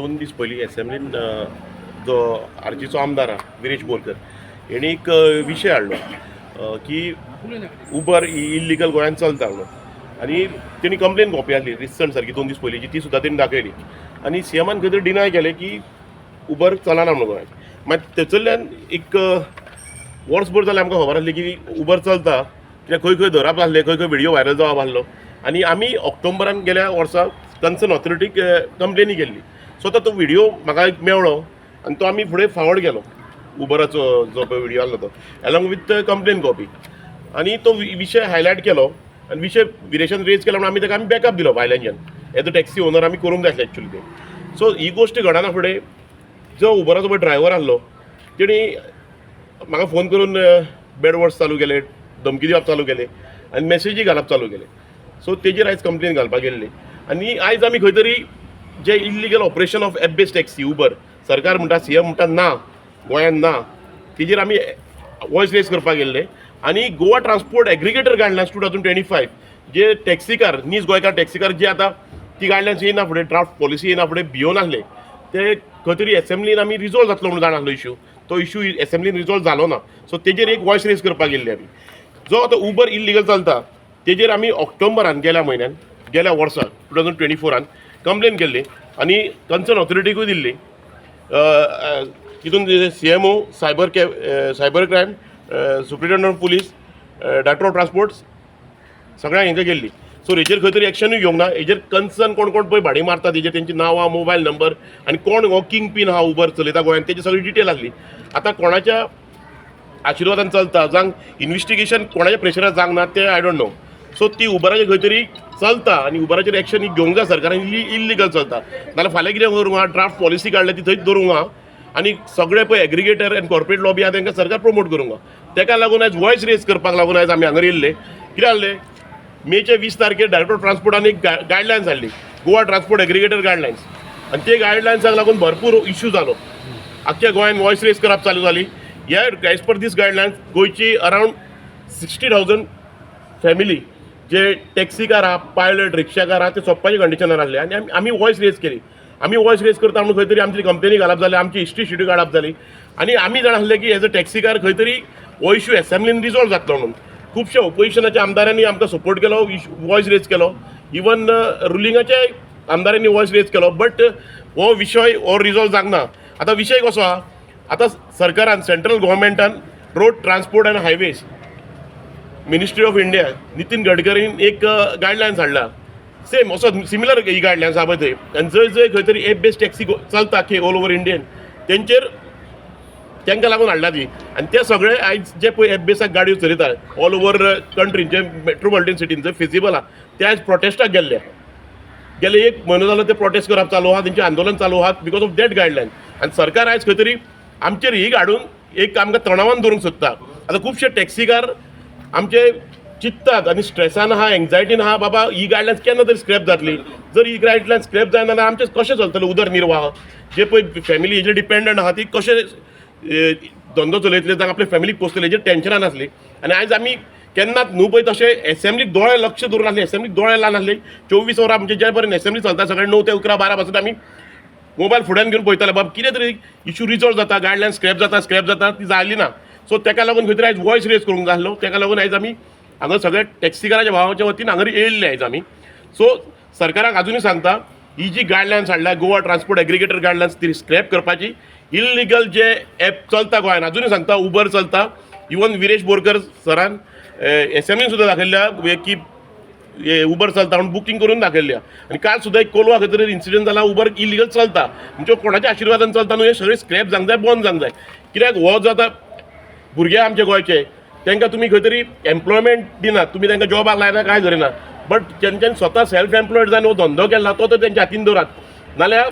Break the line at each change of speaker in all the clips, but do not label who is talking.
2 दीस पयलीं एसेंब्लीन जो आरजीचो आमदार आहा विरेश बोरकर हेणी एक विशय हाडलो की उबर इल्लिगल गोंयांत चलता म्हणून. आनी तेणी कंप्लेन कॉपी आहली रिसंट सारकी 2 दीस पयलींची, ती सुद्दां तेणी दाखयली आनी सीएमान खंय तरी डिनाय केलें की उबर चलना म्हणून गोंयांत. मागीर थंयसरल्यान एक वर्सभर जालें आमकां खबर आसली की उबर चलता, कित्याक खंय खंय धरप आसलें, खंय खंय व्हिडियो व्हायरल जावप आहलो. आनी आमी ऑक्टोबरान गेल्या वर्सा कन्सर्न ऑथॉरिटीक कंप्लेनी केल्ली. सो आतां तो व्हिडियो म्हाका एक मेवळो आनी तो आमी फुडें फॉरवर्ड केलो, उबराचो जो पळय व्हिडियो आहलो तो एलॉंग विथ कंप्लेन कॉपी. आनी तो विशय हायलायट केलो आनी विशय विरेशान रेज केलो म्हणून आमी ताका आमी बॅकअप दिलो भायल्यानच्यान. एज अ टॅक्सी ओनर आमी करूंक जाय आसलें एक्चुली तें. सो ही गोश्ट घडना फुडें जो उबराचो पळय ड्रायव्हर आहलो, तेणी म्हाका फोन करून बॅड वर्ड्स चालू केले, धमकी दिवप चालू केले आनी मॅसेजी घालप चालू केले. सो तेजेर आयज कंप्लेन घालपाक गेल्ली. आनी आयज आमी खंय तरी जे illegal operation of app based taxi Uber, सरकार म्हणटा, सीएम म्हणटा ना, गोंयांत ना, तेजेर आमी वॉयस रेज करपाक गेल्ले. आनी Goa Transport Aggregator Guidelines 2025, जे टॅक्सीकार, नीज गोंयकार टॅक्सीकार जे आतां ती गायडलायन्स येयना फुडें, ड्राफ्ट पॉलिसी येयना फुडें भियोन आहले, ते खंय तरी एसेंब्लीन आमी रिजॉल्व जातलो म्हणून जाणा आसलो इशू, तो इशू एसेंब्लीन रिजॉल्व जालो ना. सो तेजेर एक वॉयस रेज करपाक गेल्ले आमी. जो आतां उबर इल्लिगल चलता तेजेर आमी ऑक्टोबरान गेल्या म्हयन्यान, गेल्या वर्सा 2024रान कंप्लेन केल्ली आनी कन्सर्न ऑथॉरिटीकूय दिल्ली. तितून CMO, cyber crime, superintendent of police, director of transport, सगळ्यांक हेंकां केल्ली. सो हेजेर खंय तरी एक्शनूय घेवंक ना. हेजेर कन्सर्न कोण कोण पळय भाडी मारता तेजेर तेंची नांवां, मोबायल नंबर आनी कोण हो किंग पीन आहा उबर चलयता गोंयांत, तेजी सगळी डिटेल आसली. आतां कोणाच्या आशिर्वादान चलता जावंक इन्वेस्टिगेशन कोणाच्या प्रेशरार जावंक ना तें I don't know. सो ती उबराचेर खंय तरी चलता आनी उबराचेर एक्शन घेवंक जाय सरकारान. इल्लिगल चलता नाल्यार फाल्यां कितें करूंक आहा, ड्राफ्ट पॉलिसी काडल्या ती थंयच दवरूंक आहा आनी सगळे पळय एग्रिगेटर आनी कॉर्पोरेट लॉबी आहा तांकां सरकार प्रमोट करूंक आहा. तेका लागून आयज वॉयस रेज करपाक लागून आयज आमी हांगा येयल्ले. कितें जालें, मेचे 20 तारखेर डायरेक्टर ऑफ ट्रान्सपोर्टान एक गायडलायन्स हाडली, गोवा ट्रान्सपोर्ट एग्रिगेटर गायडलायन्स. आनी ते गायडलायन्साक लागून भरपूर इश्यू जालो. आख्ख्या गोंयान वॉयस रेज करप चालू जाली. ह्या एज पर दीस गायडलायन्स गोंयची अरावंड 60,000 फॅमिली जे टॅक्सीकार आहा, पायलट, रिक्षाकार आहा, ते सोंपपाचे कंडिशनार आहले. आनी आमी वॉयस रेज केली. आमी वॉयस रेज करता म्हणून खंय तरी आमची कंप्लेनी घालप जाली, आमची हिस्ट्री शिटू काडप जाली. आनी आमी जाणा आसले की एज अ टॅक्सीकार खंय तरी हो इश्यू एसेंब्लीन रिजॉल्व जातलो म्हणून. खुबशे ओपोजिशनाच्या आमदारांनी आमकां सपोर्ट केलो, वॉयस रेज केलो. इवन रुलिंगाच्या आमदारांनी वॉयस रेज केलो, बट हो विशय हो रिजॉल्व जावंक ना. आतां विशय कसो आहा, आतां सरकारान, सेंट्रल गोवोरमेंटान, Road Transport and Highways Ministry of India, Nitin गडकरीन एक गायडलायन्स हाडला, सेम असो सिमिलर ही गायडलायन्स आहा पळय थंय. आनी जंय जंय खंय तरी एप बेस्ड टॅक्सी चलता की ऑल ओवर इंडियन, तेंचेर तांकां लागून हाडला ती. आनी ते सगळे आयज जे पळय एप बेसाक गाडयो चलयता ऑल ओवर कंट्रीन, जे मेट्रोपॉलिटन सिटीन जंय फिजिबल आहा, ते आयज प्रोटेस्टाक गेल्ले. गेले एक म्हयनो जालो ते प्रोटेस्ट करप चालू आहा, तेंचें आंदोलन चालू आहा because of that guideline. आनी सरकार आयज खंय तरी आमचेर ही हाडून एक आमकां तणावान दवरूंक सोदता. आतां खुबशे टॅक्सीकार आमचे चिंततात आनी स्ट्रेसान आहा, एन्जायटीन आहा, बाबा ही गायडलायन्स केन्ना तरी स्क्रॅप जातली. जर ही गायडलायन्स स्क्रॅप जायना जाल्यार आमचें कशें चलतलें उदरनिर्वाह? जे पळय फॅमिली हेजेर डिपेंडंट आहा, ती कशें धंदो चलयतले जावं आपल्या फॅमिलीक पोसतले हेजेर टेन्शनान आसली. आनी आयज आमी केन्नाच न्हू पळय तशें एसेंब्लीक दोळे लक्ष दवरून आसले, एसेंब्लीक दोळे लावन आसले 24 वरां. म्हणजे जे पर्यंत एसेंब्ली चलता सकाळी 9 ते 11 12 पासून आमी मोबायल फुड्यान घेवन पळयताले, बाब कितें तरी इशू रिजॉल्व जाता, गायडलायन स्क्रॅप जाता, स्क्रॅप जाता. ती जाली ना. सो तेका लागून खंय तरी आयज वॉयस रेज करूंक जाय आसलो. तेका लागून आयज आमी हांगा सगळे टॅक्सीकाराच्या भावाच्या वतीन हांगा येयल्ले आयज आमी. सो सरकाराक आजुनूय सांगता, ही जी गायडलायन्स हाडल्या, गोवा ट्रान्सपोर्ट एग्रिगेटर गायडलायन्स, ती स्क्रॅप करपाची. इल्लिगल जे एप चलता गोंयान, अजुनूय सांगता, उबर चलता. इवन विरेश बोरकर सरान एसेंब्लीन सुद्दां दाखयल्ल्या की हे उबर चलता म्हणून बुकींग करून दाखयल्ल्या. आनी काल सुद्दां एक कोलवा खंय तरी इन्सिडंट जाला. उबर इलिगल चलता म्हणजे कोणाच्या आशिर्वादान चलता न्हू. हें सगळें स्क्रॅप जावंक जाय, बंद जावंक जाय. कित्याक हो जाता, भुरगे आमचे गोंयचे, तांकां तुमी खंय तरी एम्प्लॉयमेंट दिनात, तुमी तांकां जॉबाक लायना, कांय करिना, बट तेंच्यांनी स्वता सेल्फ एम्प्लॉयड जावन हो धंदो केला, तो तर तेंच्या हातीन दवरात. नाल्यार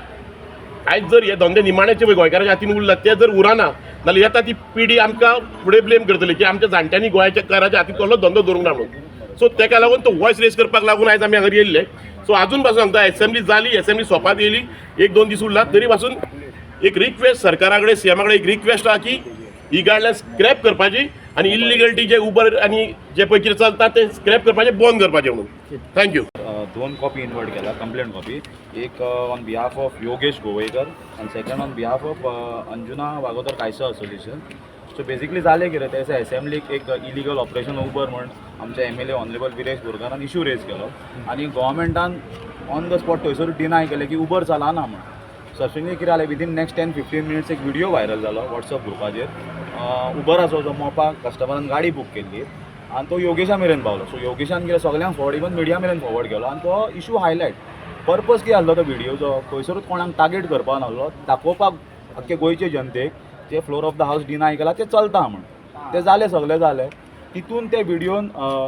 आयज जर हे धंदे निमाण्याचे पळय गोंयकाराच्या हातीन उरला, ते जर उरना जाल्यार येता ती पिढी आमकां फुडें ब्लेम करतली की आमच्या जाणट्यांनी गोंयच्या काराच्या हातीन कसलो धंदो दवरूंक ना म्हणून. सो तेका लागून तो वॉयस रेज करपाक लागून आयज आमी हांगा येयल्ले. सो आजून पासून सांगता, एसेंब्ली जाली, एसेंब्ली सोंपात येयली, एक दोन दीस उरला, तरी पासून एक रिक्वेस्ट सरकारा कडेन, सीएमा कडेन एक रिक्वेस्ट आहा की ही गायडलायन स्क्रॅप करपाची आनी इल्लिगलिटी जे उबर आनी जे पळय कितें चलता ते स्क्रॅप करपाचें, बंद करपाचें म्हणून. Thank you.
दोन कॉपी इन्वर्ट केला, कंप्लेंट कॉपी. एक on behalf of Yogesh Govekar आनी second on behalf of Anjuna Bagodar Kaiso association. So basically जालें कितें, ते दिसा एसेंब्लीक एक इलिगल ऑपरेशन उबर म्हण आमच्या एमएलए ऑनरेबल विरेश बोरकारान इशू रेज केलो आनी गोवोरमेंटान ऑन the spot थंयसर डिनाय केलें की उबर चलना म्हण. सबसिक्वently कितें जालें, within next 10-15 minutes एक व्हिडियो व्हायरल जालो वॉट्सअप ग्रुपाचेर, उबराचो, जो मोपा कस्टमरान गाडी बूक केल्ली आनी तो योगेशा मेरेन पावलो. सो योगेशान कितें सगल्यांक फॉरवर्ड, इवन मिडिया मेरेन फॉरवर्ड केलो आनी तो इशू हायलायट. पर्पज कितें आसलो तो व्हिडियोचो, खंयसरूच कोणाक टार्गेट करपाक नासलो, दाखोवपाक आख्खे गोंयचे जनतेक जे floor of the house deny केला ते चलता म्हण. ते जालें, सगळें जालें. तितून ते व्हिडियोन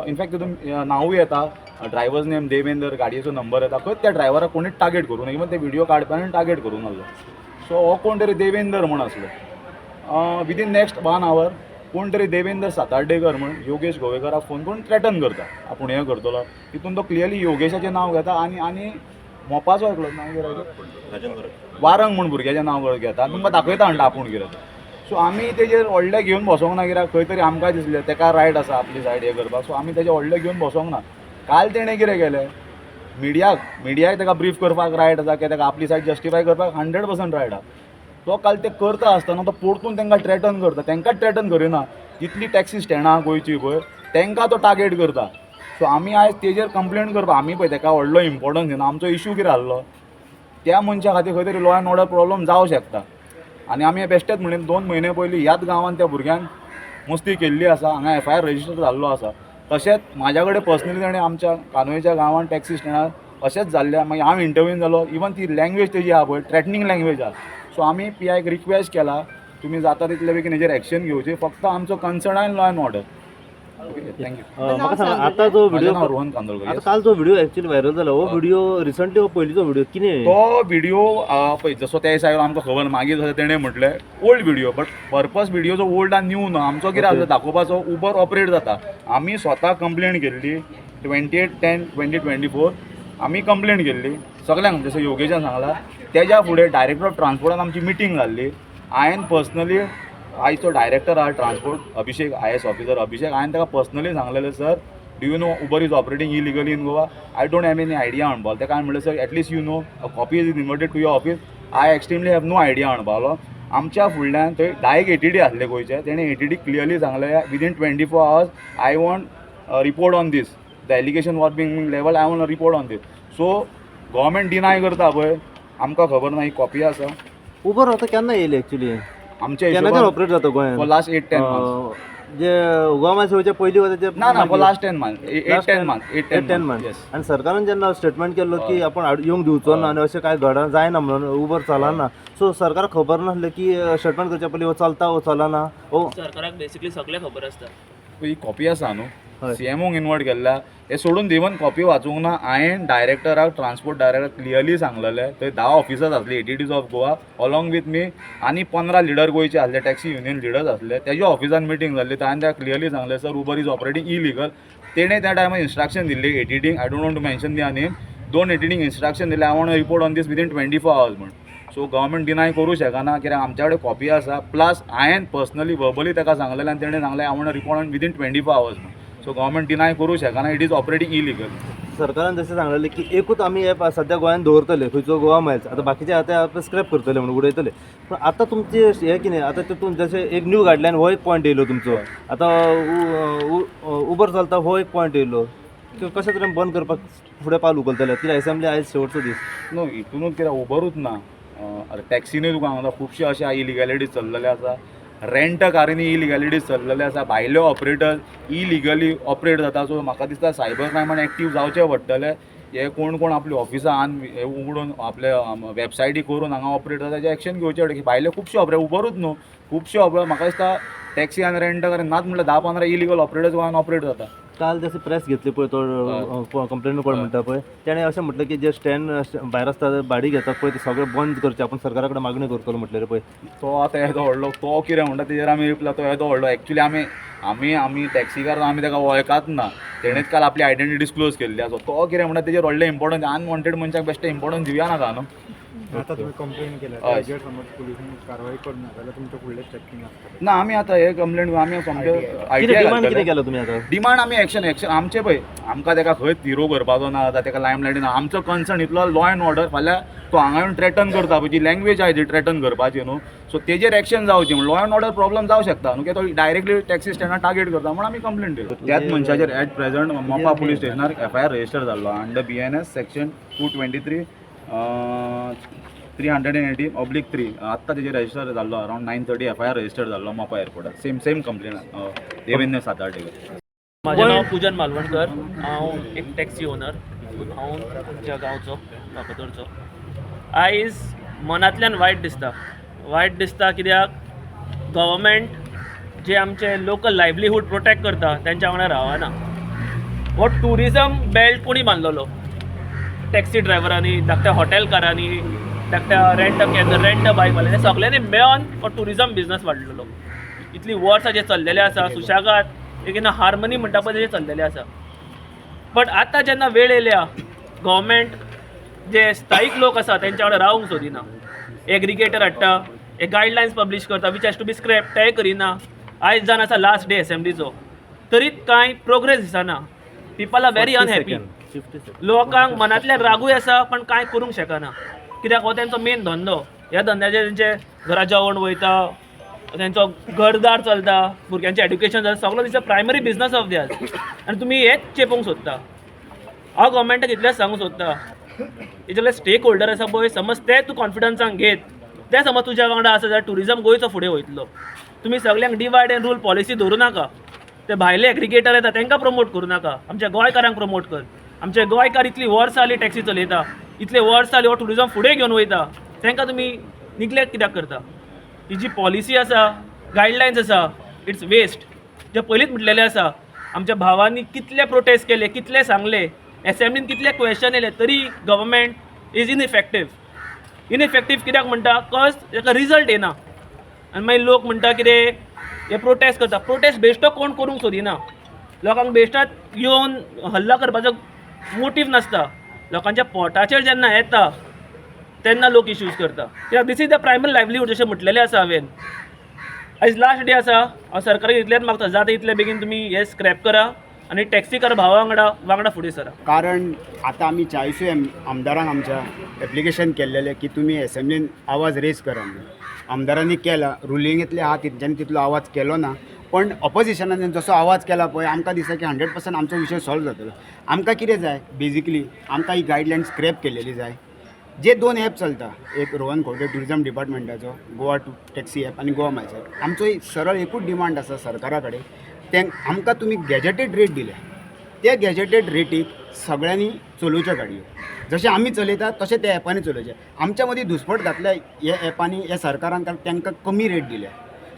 इनफॅक्ट तितून नांवूय येता, ड्रायवर्स नेम देवेंदर, गाडयेचो नंबर येता. खंयच त्या ड्रायव्हराक कोणीच टार्गेट करूं ना, इवन ते व्हिडियो काडप्यानूय टार्गेट करूं नासलो. सो हो कोण तरी देवेंदर म्हण आसलो. विदीन नेक्स्ट वन our कोण तरी देवेंद्र सातार्डेकर म्हण योगेश गोवेकराक फोन करून थ्रेटन करता, आपूण हें करतलो. तितून तो क्लियरली योगेशाचें नांव घेता आनी आनी मोपाचो एकलो नांव कितें, वारंग म्हूण भुरग्याचें नांव घेता आनी तुमकां दाखयता म्हणटा आपूण कितें तें. सो आमी तेजेर व्हडलें घेवन बसोंक ना, कित्याक खंय तरी आमकांय दिसलें तेका रायट आसा आपली सायड हें करपाक. सो आमी तेजें व्हडलें घेवन बसोंक ना. काल तेणें कितें केलें, मिडियाक तेका ब्रीफ करपाक रायट आसा की तेका आपली सायड जस्टिफाय करपाक 100% रायट आसा. तो काल ते करता आसतना तो परतून तांकां थ्रेटन करता. तांकांच थ्रेटन करिना, जितली टॅक्सी स्टँडां गोंयची पळय तांकां तो टार्गेट करता. सो आमी आयज तेजेर कंप्लेन करपाक, आमी पळय तेका व्हडलो इम्पोर्टन्स दिना. आमचो इशू कितें आसलो, त्या मनशा खातीर खंय तरी लॉ एंड ऑर्डर प्रॉब्लम जावं शकता. आनी आमी बेश्टेच म्हणून 2 म्हयने पयलीं ह्याच गांवांत त्या भुरग्यान मस्ती केल्ली आसा, हांगा एफआयआर रजिस्टर जाल्लो आसा. तशेंच म्हाज्या कडेन पर्सनली ताणें आमच्या कानोयच्या गांवांत टॅक्सी स्टँडार अशेंच जाल्लें, मागीर हांव इंटरव्यून जालो. इवन ती लँग्वेज तेजी आहा पळय, थ्रेटनींग लँग्वेज आहा. सो आमी पीआयक रिक्वेस्ट केला, तुमी जाता तितले बेगीन हेजेर एक्शन घेवची. फक्त आमचो कन्सर्न आनी law and order. Okay, thank you.
म्हाका सांगा, आतां जो
म्हजें
व्हिडिओ
नांव रोहन कांदोळकर.
आतां काल जो व्हिडिओ एक्चुअली व्हायरल जाला, हो व्हिडिओ रिसंटली हो पयलींचो व्हिडिओ कितें?
तो व्हिडिओ पळय, जसो त्या दिसा आयलो आमकां खबर ना, मागीर जसो तेणें म्हटलें old video, but purpose video जो ओल्ड आनी न्यू ना. आमचो कितें आसलो दाखोवपाचो, उबर ऑपरेट जाता. आमी स्वता कंप्लेन केल्ली 28/10/2024. आमी कंप्लेन केल्ली सगल्यांक, जशें योगेशान सांगलां. तेज्या फुडें डायरेक्टर ऑफ ट्रान्सपोर्टान आमची मिटींग जाल्ली. हांवें पर्सनली आयचो डायरेक्टर आहा ट्रान्सपोर्ट अभिषेक, आयएएस ऑफिसर अभिषेक, हांवें ताका पर्सनली सांगलेलें, "Sir, do you know Uber is operating illegally in Goa?" "I don't have any idea" म्हणपालो. ताका हांवें म्हणलें, "Sir, at least you know, a copy is inverted to your office." "I extremely have no idea" म्हणपालो. आमच्या फुडल्यान थंय 10 एक ATD आसले गोंयचे. तेणें एटीडी क्लियरली सांगलें, "Within 24 hours I want report on this. The allegation what being level, I want report on this." So government deny करता पळय, आमकां खबर ना. ही कॉपी आसा.
उबर आतां केन्ना येयली एक्चुअली?
आमच्या
केन्नाच्यान
हिशोबान
ऑपरेट जाता गोंयांत?
For last 8-10 months.
J Goa Miles येवच्या पयलीं वता ते?
ना ना, for last 10 month, 8-10 month, eight
10
10
month.
Yes.
आनी सरकारान जेन्ना स्टेटमेंट केल्लो की आपण येवंक दिवचो ना आनी अशें कांय घडा जायना म्हणून, उबर चलना, सो सरकाराक खबर नासलें की स्टेटमेंट करच्या पयलीं हो चलता हो चलना हो?
सरकाराक बेसिकली सगळें खबर आसता.
ही कॉपी आसा न्हू.
हय.
सीएमओक इन्वर्ट केल्ल्या. हे सोडून इवन कॉपी वाचूंक ना. हांवें डायरेक्टराक, ट्रान्सपोर्ट डायरेक्टर क्लियरली सांगलेलें. थंय 10 ऑफिसर्स आसले ATDs of Goa along with me आनी 15 लिडर गोंयचे आसले, टॅक्सी युनियन लिडर्स आसले. तेज्या ऑफिसान मिटींग जाल्ली. हांवें ताका क्लियरली सांगलें, "Sir, Uber is operating illegal." तेणें त्या टायमार इन्स्ट्रक्शन दिल्ली एटीडींक, I don't want to mention the name, दोन एटीडींक इन्स्ट्रक्शन दिलें, "I want report on this within 24 hours" म्हण. सो गव्हर्मेंट डिनाय करूं शकना, कित्याक आमच्या कडेन कॉपी आसा. प्लस हांवें पर्सनली वर्बली ताका सांगलेलें आनी तेणें सांगलें, "I want report on within 24 hours" म्हण. सो गव्हर्मेंट डिनाय करूं शकना, it is operating illegal.
सरकारान जशें सांगलेलें की एकूच आमी एप सद्या गोंयांत दवरतले, खंयचो गोवा मायल्स, आतां बाकीचे आतां स्क्रॅप करतले म्हणून उडयतले. पूण आतां तुमचे हें कितें, आतां तितून जशें एक न्यू गायडलायन हो एक पॉयंट येयलो तुमचो, आतां उबर चलता हो एक पॉयंट येयलो, कशें तरेन बंद करपाक फुडें पावल उखलतले? कित्याक एसेंब्ली आयज शेवटचो दीस.
न्हू, हितुनूच कित्याक उबरूच ना, टॅक्सीनूय तुका सांगता खुबशे अशे इलिगॅलिटीज चल्लेले आसा. रेंट कारींनी इलिगॅलिटीज चल्लेले आसा. भायले ऑपरेटर इलिगली ऑपरेट जाता. सो म्हाका दिसता सायबर क्रायमान एक्टीव जावचें पडटलें. हे कोण कोण आपली ऑफिसां आन हे उगडून आपले वेबसायटी करून हांगा ऑपरेट जाता, तेजें एक्शन घेवचें पडटलें. भायले खुबशे ऑपरेट, उबरूच न्हू, खुबशे ऑपरेट. म्हाका दिसता टॅक्सी आनी रेंट कार नात म्हणल्यार 10-15 इलिगल ऑपरेटर्स गोंयान ऑपरेट जाता.
काल जशें प्रेस घेतली पळय, तो कंप्लेन कोण म्हणटा पळय, तेणें अशें म्हटलें की जे स्टँड भायर आसता, भाडी घेतात पळय, ते सगळें बंद करचें, आपण सरकारा कडेन मागणी करतलो म्हटलें पळय.
तो आतां येदो व्हडलो, तो कितें म्हणटा तेजेर आमी रिप्लाय. तो येदो व्हडलो, एक्चुली आमी आमी आमी टॅक्सीकार, आमी ताका वळखात ना. तेणेच काल आपली आयडेंटिटी डिस्क्लोज केल्ली आसा. तो कितें म्हणटा तेजेर व्हडलें इम्पोर्टन्स, अनवॉन्टेड मनशाक बेश्टें इम्पोर्टन्स दिवया नाका न्हू.
आता तुम्ही कंप्लेन केल्या
हय.
त्याचेर समज पुलिसांनी कारवाई करना जाल्यार तुमचे फुडले स्टेप कितें आसतले?
ना, आमी आतां हे कंप्लेंट आमी सोमते
कितें डिमांड कितें केला तुमी आतां?
डिमांड आमी एक्शन एक्शन आमचे पळय, आमकां तेका खंयच हिरो करपाचो ना, आतां तेका लायमलायट ना. आमचो कन्सर्न इतलो लॉ एंड ऑर्डर. फाल्यां तो हांगा येवन थ्रेटन करता पळय, जी लँग्वेज आहा जी थ्रेटन करपाची न्हू, सो तेजेर एक्शन जावची म्हण. लॉ एंड ऑर्डर प्रॉब्लम जावं शकता न्हू, कित्याक तो डायरेक्टली टॅक्सी स्टँडार टार्गेट करता म्हण आमी कंप्लेंट दिली. त्याच मनशाचेर एट प्रेझेंट मोपा पुलीस स्टेशनार एफआयआर रजिस्टर जाल्लो under BNS section 223, 380/3. आत्तां तेजेर रजिस्टर जाल्लो, around 9:30 FIR register जाल्लो मोपा एअरपोर्टार, same same complaint, Devendra Satardekar.
म्हाजें नांव पूजन मालवणकर. हांव एक टॅक्सी ओनर. हांव आमच्या गांवचो, वागोदरचो. आयज मनांतल्यान वायट दिसता. वायट दिसता कित्याक गव्हर्मेंट जे आमचे लोकल लायवलीहूड प्रोटेक्ट करता तेंच्या वांगडा रावना. हो ट्युरिजम बेल्ट कोणी बांदलेलो? टॅक्सी ड्रायव्हरांनी, धाकट्या हॉटेलकारांनी, धाकट्या रेंट कॅब, रेंट बायकवाले, हे सगल्यांनी मेळोन हो ट्युरिजम बिजनस वाडलेलो. इतली वर्सां जे चल्लेले आसा सुशेगाद, एक हार्मनी म्हणटा पळय, तेजें चल्लेलें आसा. बट आतां जेन्ना वेळ येयल्या, गव्हर्मेंट जे स्थायीक लोक आसा तेंच्या वांगडा रावंक सोदिना. एग्रिगेटर हाडटा, एक गायडलायन्स पब्लीश करता which has to be scrap, तेय करिना. आयज जावन आसा लास्ट डे एसेंब्लीचो, तरी कांय प्रोग्रेस दिसना. People are very unhappy. लोकांक मनांतल्यान रागूय आसा, पण कांय करूंक शकना, कित्याक हो तेंचो मेन धंदो. ह्या धंद्याचेर तेंचे घरा जेवण वयता, तेंचो घरदार चलता, भुरग्यांचें एड्युकेशन जाता, सगळो दिसा प्रायमरी बिजनस ऑफ theirs. आनी तुमी हेच चेपूंक सोदता. हांव गव्हर्मेंटाक इतलेंच सांगूंक सोदता, हेजे स्टेक होल्डर आसा पळय, समज ते तूं कॉन्फिडन्सान घेत, ते समज तुज्या वांगडा आसा जाल्यार ट्युरिजम गोंयचो फुडें वयतलो. तुमी सगल्यांक डिवायड एंड रूल पॉलिसी धरूं नाका. ते भायले एग्रिगेटर येता तांकां प्रमोट करूं नाका, आमच्या गोंयकारांक प्रमोट कर. आमचे गोंयकार इतली वर्सां जालीं टॅक्सी चलयता, इतले वर्सां जालीं हो ट्युरिजम फुडें घेवन वयता, तांकां तुमी निग्लेक्ट कित्याक करता? ही जी पॉलिसी आसा, गायडलायन्स आसा, it's waste. जे पयलींच म्हटलेलें आसा, आमच्या भावांनी कितले प्रोटेस्ट केले, कितले सांगले, एसेंब्लीन कितले क्वेश्चन येयले, तरी गव्हर्मेंट is ineffective. Ineffective कित्याक म्हणटा? कॉज ताका रिजल्ट येना. आनी मागीर लोक म्हणटा कितें, हे प्रोटेस्ट करता. प्रोटेस्ट बेश्टो कोण करूंक सोदिना. लोकांक बेश्टात येवन हल्ला करपाचो मोटीव नासता. लोकांच्या पोटाचेर जेन्ना येता तेन्ना लोक इश्यूज करता, कित्याक this is the primary livelihood, जशें म्हटलेलें आसा हांवें. आयज लास्ट डे आसा. हांव सरकाराक इतलेंच मागता, जाता इतले बेगीन तुमी हे स्क्रॅप करा आनी टॅक्सीकार भावा वांगडा वांगडा फुडें सरा.
कारण आतां आमी 40ूय आमदारांक आमच्या एप्लिकेशन केल्लेलें की तुमी एसेंब्लीन आवाज रेज करा म्हणून. आमदारांनी केला, रुलिंगेंतले आहा तेंच्यांनी तितलो आवाज केलो ना, पण ऑपोजिशनान जसो आवाज केला पळय, आमकां दिसता की 100% आमचो विशय सॉल्व जातलो. आमकां कितें जाय? बेजिकली आमकां ही गायडलायन स्क्रॅप केलेली जाय. जे दोन एप चलता, एक रोहन खंवटे ट्युरिजम डिपार्टमेंटाचो गोवा टू टॅक्सी एप आनी गोवा मायल्स एप. आमचो एक सरळ एकूच डिमांड आसा सरकारा कडेन, ते आमकां तुमी गॅजेटेड रेट दिल्या, त्या गॅजेटेड रेटीक सगळ्यांनी चलोवच्यो गाडयो. जशें आमी चलयतात तशें त्या एपांनी चलोवचें. आमच्या मदीं घुसपट घातल्या हे एपांनी, हे सरकारान, कारण तांकां कमी रेट दिल्या.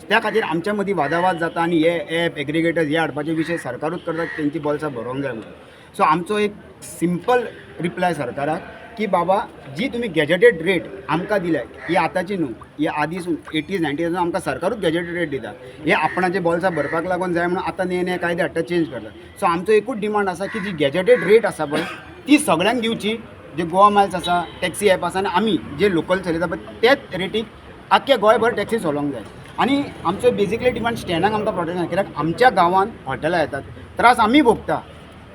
त्या खातीर आमच्या मदीं वादावाद जाता आनी हे एप एग्रिगेटर्स हे हाडपाचे विशय सरकारूच करता, तेंची बोल्सां भरोंक जाय म्हणून. सो आमचो एक सिंपल रिप्लाय सरकाराक की बाबा, जी तुमी गॅजेटेड रेट आमकां दिल्या, ही आतांची न्हू, ही आदीसून एटीज नायन्टीजासून आमकां सरकारूच गॅजेटेड रेट दिता. हे आपणाचे बोल्सां भरपाक लागून जाय म्हणून आतां नये नये कायदे हाडटा, चेंज करता. सो आमचो एकूच डिमांड आसा की जी गॅजेटेड रेट आसा पळय, ती सगळ्यांक दिवची. जे गोवा मायल्स आसा, टॅक्सी एप आसा आनी आमी जे लोकल चलयता पळय, तेच रेटीक आख्खे गोंयभर टॅक्सी चलोवंक जाय. आनी आमचो बेजिकली डिमांड, स्टँडाक आमकां प्रोटेक्शन, कित्याक आमच्या गांवांत हॉटेलां येतात, त्रास आमी भोगता,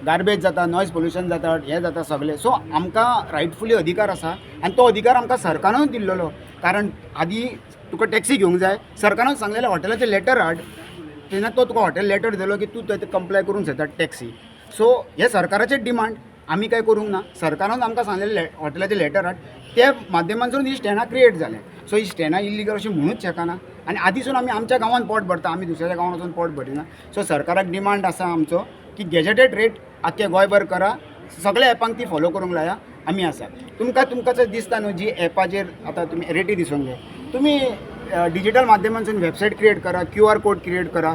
गार्बेज जाता, नॉयज पोल्युशन जाता, हें जाता सगळें. सो आमकां रायटफुली अधिकार आसा आनी तो अधिकार आमकां सरकारानूच दिल्लेलो. कारण आदी तुका टॅक्सी घेवंक जाय, सरकारानूच सांगलेलें हॉटेलाचें लेटर हाड, तेन्ना तो तुका हॉटेल लेटर दिलो की तूं थंय कंप्लाय करूंक शकता टॅक्सी. सो हे सरकाराचें डिमांड, आमी काय करूंक ना. सरकारान आमकां सांगलेलें हॉटेलाचें लेटर हाड, त्या माध्यमांतसून ही स्टँडां क्रिएट जालें. सो ही स्टँडां इल्लिगल अशें म्हणूच शकना. आनी आदीसून आमी आमच्या गांवांत पोट भरता, आमी दुसऱ्याच्या गांवांत वचून पोट भरिना. सो सरकाराक डिमांड आसा आमचो की गॅजेटेड रेट आख्खे गोंयभर करा, सगळ्या एपांक ती फॉलो करूंक लाया. आमी आसा तुमकां तुमकां जर दिसता न्हू, जी एपाचेर आतां तुमी रेटी दिसूंक जाय, तुमी डिजिटल माध्यमांतसून वेबसायट क्रिएट करा, क्यूआर कोड क्रिएट करा,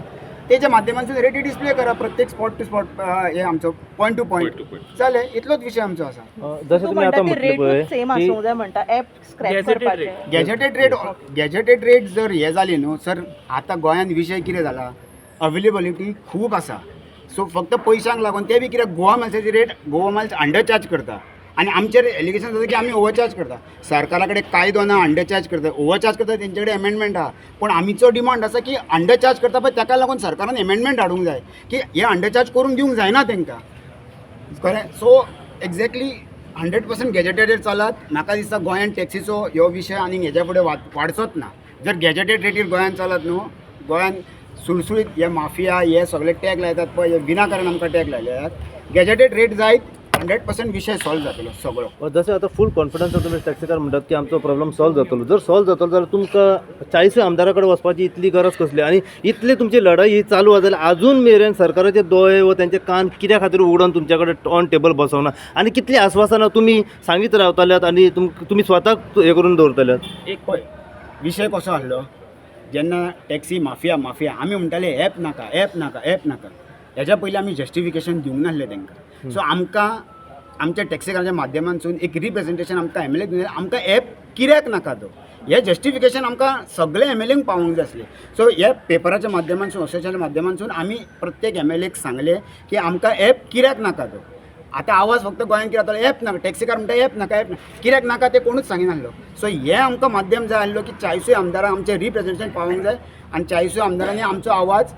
तेच्या माध्यमांतसून रेटी डिस्प्ले करा प्रत्येक स्पॉट टू स्पॉट, हे आमचो पॉयंट टू पॉयंट जालें. इतलोच विशय आमचो आसा.
जशें
तूं
तुमी
म्हणटा
आतां
ते
म्हटलें पळय
रेटूच सेम
की
आसूंक जाय म्हणटा, एप स्क्रॅप
Gazetted
करपाचें.
गॅजेटेड रेट जर हे जाली न्हू सर, आतां गोंयांत विशय कितें जाला, अवेलेबिलिटी खूब आसा. सो फक्त पयशांक लागून ते बी कित्याक गोवा मायल्साची rate, Goa Miles under charge करता. आनी आमचेर एलिगेशन जाता की आमी ओवरचार्ज करता. सरकारा कडेन कायदो ना अंडरचार्ज करता, ओवरचार्ज करता तेंचे कडेन एमेंडमेंट आहा. पूण आमचो डिमांड आसा की अंडरचार्ज करता पळय ताका लागून सरकारान एमेंडमेंट हाडूंक जाय की हे अंडरचार्ज करूंक दिवंक जायना तांकां. कळ्ळें? सो एक्झॅक्टली 100% गॅजेटेड चलात. म्हाका दिसता गोंयान टॅक्सीचो हो विशय आनी हेज्या फुडें वाडचोच ना. जर गॅजेटेड रेटीर गोंयान चलत न्हू, गोंयान सुळसुळीत हे माफिया हे सगळे टॅग लायतात पळय, हे विनाकारण आमकां टॅग लायले. गॅजेटेड रेट जायत 100% विशय सॉल्व जातलो सगळो.
जशें आतां फूल कॉन्फिडन्स तुमी टॅक्सीकार म्हणटात की आमचो प्रॉब्लम सॉल्व जातलो. जर सॉल्व जातलो जाल्यार तुमकां 40 आमदारा कडेन वचपाची इतली गरज कसली? आनी इतली तुमची लढाई ही चालू आसा जाल्यार अजून मेरेन सरकाराचे दोळे व तेंचे कान कित्या खातीर उगडून तुमच्या कडेन ऑन टेबल बसवना? आनी कितलीं आस्वासनां तुमी सांगीत रावताल्यात आनी तुमी स्वताक हें करून दवरतल्यात?
एक
पळय, विशय कसो आहलो, जेन्ना टॅक्सी माफिया माफिया आमी म्हणटाले एप नाका, एप नाका, एप नाका. हेज्या पयलीं आमी जस्टिफिकेशन दिवंक नासलें तांकां. सो आमकां आमच्या टॅक्सीकारांच्या माध्यमांतसून एक रिप्रेजेंटेशन आमकां एम एल एक दिलें, आमकां एप कित्याक नाका तो, हें जस्टिफिकेशन आमकां सगळे एम एल एक पावोवंक जाय आसलें. सो ह्या पेपराच्या माध्यमांतसून, असोसिएशनाच्या माध्यमांतसून आमी प्रत्येक एम एल एक सांगलें की आमकां एप कित्याक नाका तो. आतां आवाज फक्त गोंयांत कितें जातालो, एप नाका, टॅक्सीकार म्हणटा एप नाका, एप नाका, कित्याक नाका तें कोणूच सांगिनासलो. सो हें आमकां माध्यम जाय आसलो की 40 आमदारांक आमचें रिप्रेजेंटेशन पावोवंक जाय आनी 40 आमदारांनी आमचो आवाज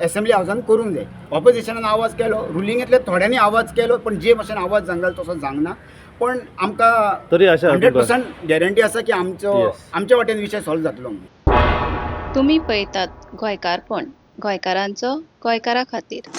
एसेंब्ली हावजान करूंक जाय. ऑपोजिशनान आवाज केलो, रुलिंगेंतल्या थोड्यांनी आवाज केलो, पण जे भाशेन आवाज जावंक जाय तसो जावंक ना. पण आमकां
तरी आशा आसा
हंड्रेड
तुमकां.
पर्संट गॅरंटी आसा की आमचो आमच्या वाटेन विशय सॉल्व जातलो म्हणून.
तुमी पळयतात गोंयकारपण, गोंयकारांचो गोंयकारा खातीर.